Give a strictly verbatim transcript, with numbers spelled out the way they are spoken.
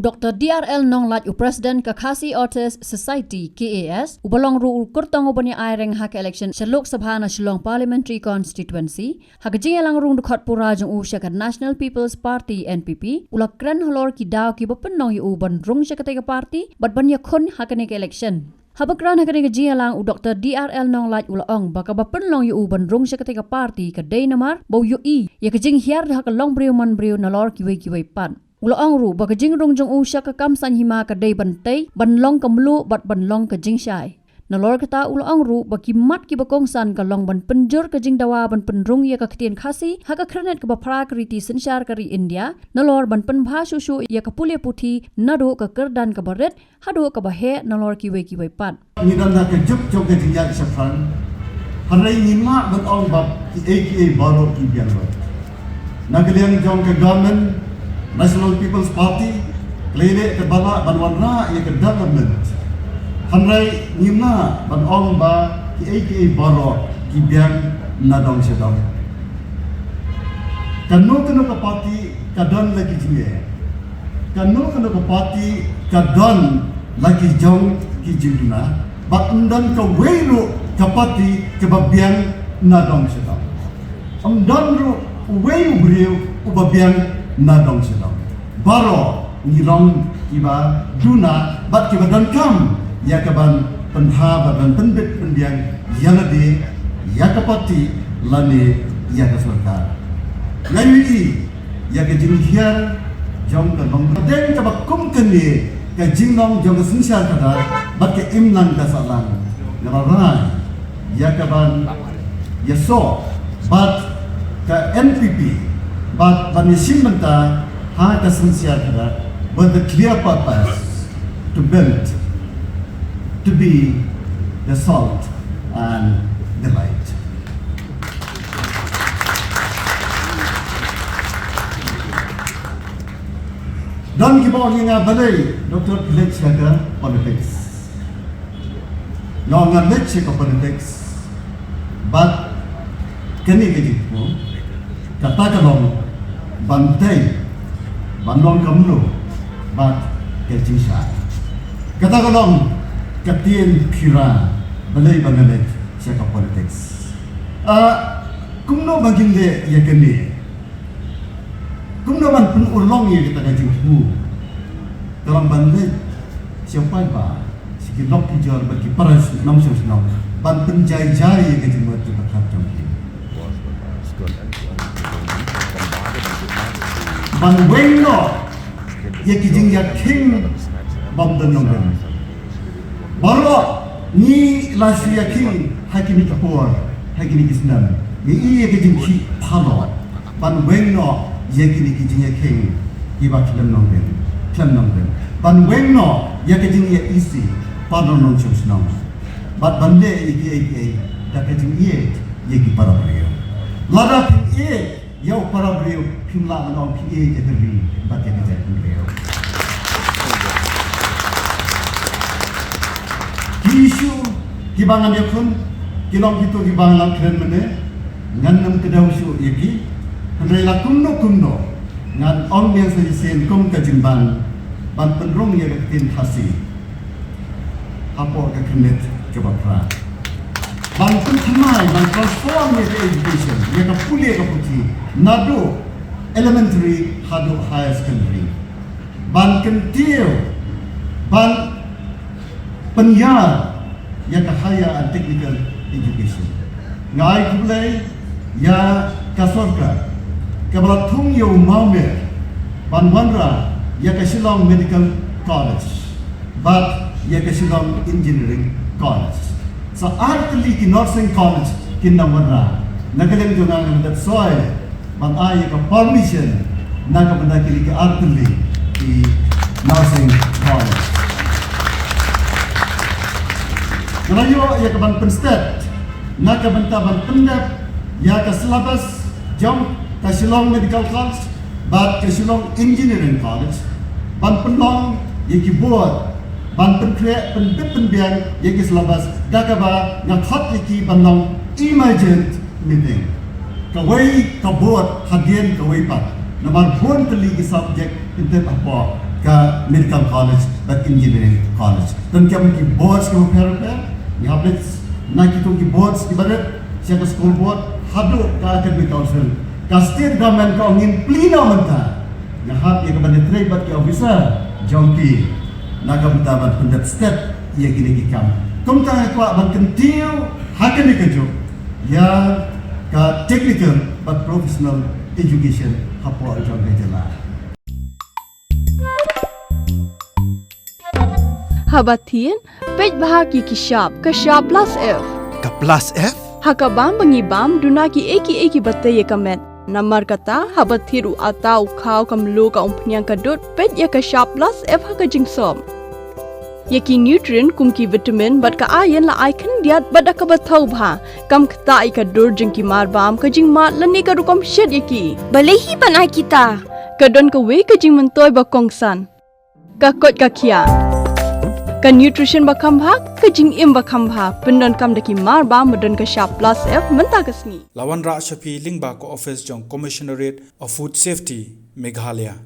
Doctor D R L Nonglait, u President ka Khasi Authors Society, K A S, uba long ruh u kyrtong uban ïa ai reng ha ka election sha Lok Sabha na Shillong Parliamentary Constituency, ha ka jingïalang rung dkhot pura jong u sha ka National People's Party, N P P, u la kren halor ki daw kiba pynlong ïa u ban rung sha katei ka party bad ban ïakhun ha kane ka election. Haba kren ha kane ka jingïalang, u Doctor D R L Nonglait u la ong ba kaba pynlong ïa u ban rung sha katei ka party ka dei namar ba u ïohi ïa ka jinghiar ha ka longbriew manbriew nalor kiwei kiwei pat. U la ong ruh ba ka jingrung jong u sha ka kam saiñ hima ka dei ban tei ban long ka mluh bad ban long ka jingshai. Nalor kata u la ong ruh ba ki mat kiba kongsan ka long ban pynjur ka jingdawa ban pynrung ïa ka ktien Khasi ha ka khyrnit kaba phra ka riti synshar ka ri India, nalor ban pynbha shuh shuh ïa ka pule puthi naduh ka kyrdan kaba rit haduh kaba heh nalor kiwei kiwei pat. Ngi don ha ka juk jong ka jingïaid shaphrang. Hynrei ngim lah ban ong ba kiei kiei baroh ki biang lut. Na ka liang jong ka government, National People's Party, ka la ïaleh katba lah ban wanrah ïa ka development. Hynrei ngim lah ban ong ba kiei kiei baroh ki biang na dong sha dong. Kano kano ka party ka don la ki jingeh. Kano kano ka party ka don la ki jong ki jingduna. Bad ym don kawei ruh ka party kaba biang na dong sha dong. Ym don ruh uwei u briew uba biang na dong sha dong. Baroh ngi long kiba duna bad kiba donkam ïa kaban pynbha bad ban pynbit pynbiang ïa lade, ïa ka party lane ïa ka sorkar. Nga ïohi ïa ka jinghiar jong ka long deng kaba kum kane ka jinglong jong ka synshar khadar bad ka imlang ka sahlang. Nga la rai ïa kaban ïasoh bad ka N P P bad ban ïashim bynta ha ka synshar khadar with the clear purpose to build, to be the salt and the light. Don kiba ong ïa nga balei Doctor phi leit sha ka politics. Nga ong nga leit sha ka politics bad kane ka jingthmu, kata ka long ban tei, ban long ka mluh bad ka jingshai. Kata ka long ka ktien pura balei ba nga leit sha ka politics. Ah, kumno ba ngin leh ïa kane? Kumno ban pynurlong ïa kata ka jingthmu? Ka long ban leit sha u paidbah, sha ki lok ki jor bad ki para nongshong shnong ban pynjai jai ïa ka jingmut jingpyrkhat jong ki. Ban weng noh ïa ki jingïakhing bym don nongrim. Baroh ngi la shu ïakhing ha kine ki por, ha kine ki snem. Ngi ïohi ïa ka jingkhih phalot. Ban weng noh ïa kine ki jingïakhing kiba khlem nongrim, khlem nongrim. Ban weng noh ïa ka jingïaisih para nongshong shnong. Bad ban leh ïa kiei kiei da ka jingïeit ïa ki para briew. Lada phim ïeit ïa u para briew, phim lah ban ong phi ïeit ïa ka ri bad ïa ka jaitbynriew. Ki issue kiba ngan ïakhun ki long kito kiba ngan kren mynne. Ngan ym kdew shuh ïa ki. Hynrei la kumno kumno ngan ong biang sa shisien kum ka jingbam ban pynrung ïa ka ktien Khasi hapoh ka khyrnit kaba phra. Ban pynthymmai, ban transform ïa ka education, ïa ka pule ka puthi, naduh elementary haduh higher secondary. Ban kyntiew, ban pynïar ïa ka higher and technical education. Nga ai khublei ïa ka sorkar kaba la thung ïa u mawmer ban wanrah ïa ka Shillong Medical College bad ïa ka Shillong Engineering College. Sa ar tylli ki nursing college kin dang wanrah. Na ka liang jong nga nga dep soi ban ai ïa ka permission na ka bynta kine ki ar tylli ki nursing college. Nga la ïoh ïa ka ban pynstet na ka bynta ban pyndep ïa ka syllabus jong ka Shillong Medical College bad ka Shillong Engineering College ban pynlong ïa ki board ban pynkhreh pynbit pynbiang ïa ki syllabus da kaba nga khot ïa ki ban long emergent meeting. Kawei ka board hadien kawei pat. Namar bun tylli ki subject kin tip hapoh ka Medical College bad Engineering College. Te kum ki boards ki bapher bapher, ngi hap leit na kito ki boards kiba rit, sha ka school board haduh ka academic council. Ka state government ka ong ngin plie noh mynta. Nga hap ïa ka ban ïatrei bad ki officer jong ki na ka bynta ban pyndep step ïa kine ki kam. Kumta nga kwah ban kyntiew ha kane ka juk ïa ka technical bad professional education hapoh jong ka jylla. Haba thied, peit bha ïa ki shap, ka shap plus F. Ka plus F? Ha ka bam ba ngi bam, duna kiei kiei kiba tei ïa ka met. Namar kata, haba thied u atta, u khaw, ka mluh, ka umphniang, ka dud, peit ïa ka shap plus F ha ka jingsop. Ïa ki nutrient kum ki vitamin bad ka iron la ai khyndiat bad da kaba thaw bha. Kam ktah ïa ka dur jong ki marbam, ka jingmad lane ka rukom shet ïa ki. Balei hi ban ai kita? Ka don kawei ka jingmyntoi ba kongsan. Ka koit ka khiah. Ka nutrition ba kham bha, ka jingim ba kham bha. Pyndonkam da ki marbam ba don ka shap plus F mynta ka sngi. La wanrah sha phi lyngba ka office jong Commissionerate of Food Safety, Meghalaya.